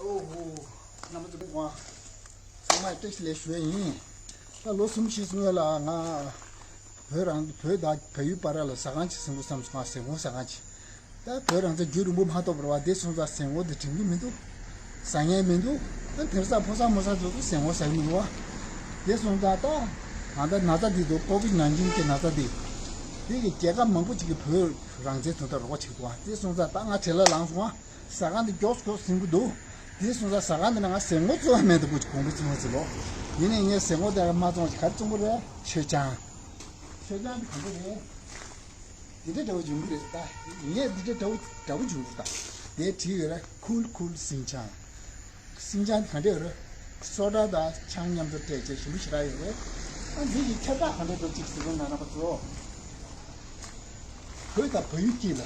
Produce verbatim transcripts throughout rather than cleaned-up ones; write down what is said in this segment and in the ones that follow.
ཨོ་ཧོ། རྣམ་པ་ཚོ་ཚང་མ་བཀྲ་ཤིས་བདེ་ལེགས་ཞུ་ཡ་ཡིན། ད་ལོ་གསུམ་བཞི་སོང་ཡ་ལ་ང་བོད་རང་བོད་དང་བལ་ཡུལ་བར་ལ་ཟ་ཁང་ཅིག་ཟིན་དགོས་བསམ་སོང་། ང་ཟས་ངོ་ཟ་ཁང་ཅིག་ད་བོད་རང་བཙན་རྒྱུན་རིང་པོ་མ་ཐོབ་པར་བ་དེ་སོང་ཙང་ཟས་ངོ་དེ་དྲན་གི་མི་འདུག་ཟ་མཁན་མི་འདུག་ད་དེང་སང་ཕོ་གསར་མོ་གསར་ཚོ་ཚོ་ཟས་ངོ་ཟ་གི་མི་འདུག་བ། དེ་སོང་ཙང་ད་ད་ལྟ་ན་ཚ་འདི་འདུག་ཀོ་བིད་ནའིན་ཊིན་གི་ན་ཚ་འདི། དེ་གི་རྒྱལ་ཁབ་མང་པོ་ཅིག་གི་བོད་རང་བཙན་དོན་དག་རོགས་པ་བྱེད་འདུག་བ། དེ་སོང་ཙང་ད་ང་བྲེལ་བ་ལངས་སོང་བ། ཟ་ཁང་དེ་མགྱོགས་སུ་མགྱོགས་སུ་ཟིན་གི་འདུག་དེ་སོང་ཙང་ཟ་ཁང་དེ་ན་ང་ཟས་ངོ་བཙོང་བ་མེད་འདུག་གོ་གོང་གི་བཙོང་བ་ཟེར་ལོ། ཡིན་ནའི་ངས་ཟས་ངོ་དེ་མ་བཙོང་བ་ཅིག་ག་རེ་བཙོང་གི་རེད། མཆོད་ཆང་། མཆོད་ཆང་དེ་ག་འདྲ་རེད། དེ་འདྲ་འདྲ་བོ་འབྱུང་གི་རེད་ད། ངས་འདི་འདྲ་འདྲ་བོ་འདྲ་བོ་འབྱུང་གི་རེད་ད། དེ་བྲིས་ཡོད་རེད། ཁུལ་ཁུལ་སིང་ཆང་། སིང་ཆང་དེ་ག་འདྲ་ཡོད་རེད། སོ་ཌ་དང་ཆང་མཉམ་དུ་སྤྲད་བྱས་ཞིམ་པོ་ཞེ་དྲག་ཡོད་རེད། ཨ་འདི་ཡི་ཁྱབ་བསྒྲགས་ག་འདྲ་འདྲ་བོ་ཅིག་ཟེར་རོགས་གནང་རྣམ་པ་ཚོ། བོད་དང་བལ་ཡུལ་དཀྱིལ་ལ་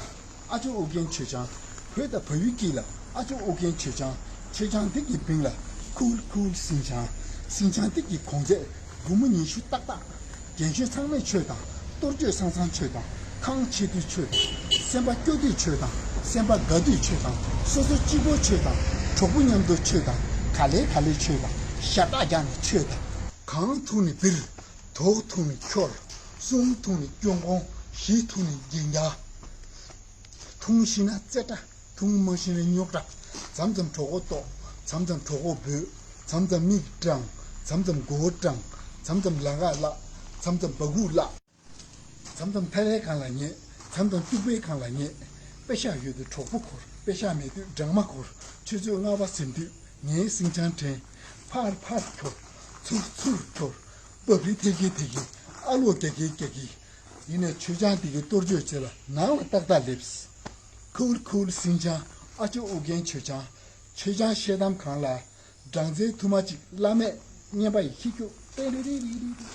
ཨ་ཅོ་ཨོ་རྒྱན་མཆོད་ཆང་། བོད་དང་བལ་ཡུལ་དཀྱིལ་ལ་ཨ་ཅོ་ཨོ་རྒྱན་མཆོད་ཆང་། མཆོད་ཆང་འདི་གི་བིང་ལ་ཁུལ་ཁུལ་སིང་ཆང་། སིང་ཆང་འདི་གི་གོང་ཚད་སྒོར་མོ་ཉི་ཤུ་ཏག་ཏག་རྒན་གཞོན་ཚང་མས་མཆོད་དང་། གཏོར་མཆོད་སང་སང་མཆོད་དང་། ཁང་ཆེ་དུས་མཆོད་དང་། སེམས་པ་སྐྱོ་དུས་མཆོད་དང་། སེམས་པ་དགའ་དུས་མཆོད་དང་། སོ་སོ་གཅིག་པོ་མཆོད་དང་། གྲོགས་པོ་མཉམ་དུ་མཆོད་དང་། ག་ལེ་ག་ལེ་མཆོད་དང་། ཞབས་ཏག་རྒྱག་ནས་མཆོད་དང་། གང་འཐུང་ནས་བིར། དྲུག་འཐུང་ནས་ཁྱོར། གསུམ་འཐུང་ནས་སྐྱོན་གོང་། བཞི་འཐུང་ནས་རྒྱན་རྒྱག་འཐུང་ཤེས་ན་རྩེ་གྲ། འཐུང་མ་ཤེས་ན་རྙོག་དྲ། མཚམས་མཚམས་གྲོད་ཁོག་ལྟོགས། མཚམས་མཚམས་གྲོད་ཁོག་འབོད། མཚམས་མཚམས་མིག་སྐྲང་། མཚམས་མཚམས་མགོ་བོ་སྐྲང་། མཚམས་མཚམས་ལ་ངག་བརླག་མཚམས་མཚམས་སྦ་ཁུག་བརླག་མཚམས་མཚམས་ཐ་ལའི་སྒང་ལ་ཉལ། མཚམས་མཚམས་སྟུག་པོའི་སྒང་ལ་ཉལ། པེ་ཤག་ཡོད་དུས་གྲོགས་པོ་འཁོར། པེ་ཤག་མེད་དུས་སྦྲང་མ་འཁོར། ཆུ་ཚོད་ལྔ་པ་ཟིན་དུས་ངའི་སིང་ཆང་དྲན། ཕར་ཕར་འཁྱོར། ཚུར་ཚུར་འཁྱོར། པ་བི་ཐེ་གི་ཐེ་གི། ཨ་ལོ་རྒྱ་གི་རྒྱ་གི། ཡིན་ནའི་མཆོད་ཆང་དེ་གི་གཏོར་མཆོད་བྱེད་ལ་ནང་ལ་ཏག་ཏག་སླེབས། ཁུལ་ཁུལ་སིང་ཆང་། ཨ་ཅོ་ཨོ་རྒྱན་མཆོད་ཆང་། མཆོད་ཆང་བཤད་གཏམ་གང་ལ། སྦྲང་རྩིའི་ཐུར་མ་གཅིག་བླ་མས་བསྙེན་པ་ཡི་ཁྱི་ཁྱུ་ཏེ་རི་རི་རི་རི་རི།